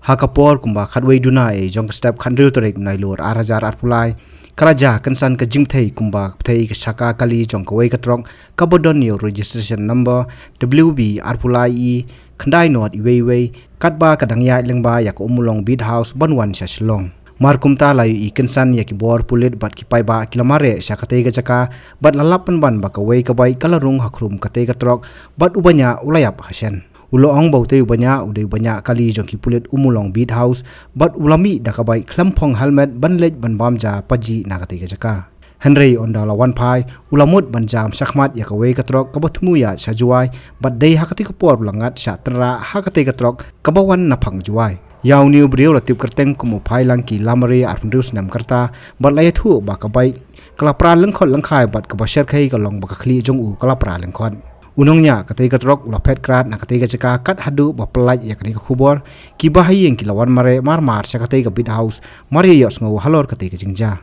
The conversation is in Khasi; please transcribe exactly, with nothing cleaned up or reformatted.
Ha ka por kumba khatwei duna ïa jong ka step khathynriew tarik Nailur ar hajar arphew lai, ka la jia kynsan ka jingpyrthei kumba ka pyrthei ka shaka kali jong kawei ka trok kaba don ïa u registration number W B arphew lai E khyndai nod iwei iwei, katba ka dang ïaid lyngba ïa ka Ummulong Beat House ban wan sha Shillong. Mar kumta la ïohi kynsan ïa ki bor pulit bad ki paidbah ki la mareh sha katei ka jaka, bad la lap pynban ba kawei ka bike ka la rung ha khrum katei ka trok, bad u baniah u la ïap ha shen. U la ong ba utei u baniah u dei u baniah kali jong ki pulit Ummulong Beat House, bad u la mih da ka bike khlem phong helmet ban leit ban bam ja pajih na katei ka jaka. Hynrei ynda u la wan phai, u la mut ban jam shakhmat ïa kawei ka trok kaba thmu ïaid sha Jowai, bad dei ha katei ka por u la ngat shah tynrah ha katei ka trok kaba wan na phang Jowai. Ïa une u briew la tip kyrteng kum u Phailang ki Lamare arphew hynriew snem ka rta, bad la ïathuh ba ka bike ka la pra lyngkhot lyngkhai bad kaba shyrkhei ka long ba ka khlieh jong u ka la pra lyngkhot. U nongñiah katei ka trok u la phet krad na katei ka jaka kat haduh ba pyllait ïa kane ka khubor, kiba ha ïing ki la wan mareh mar mar sha katei ka Beat House, mar ïa ïohsngew halor katei ka jingjia.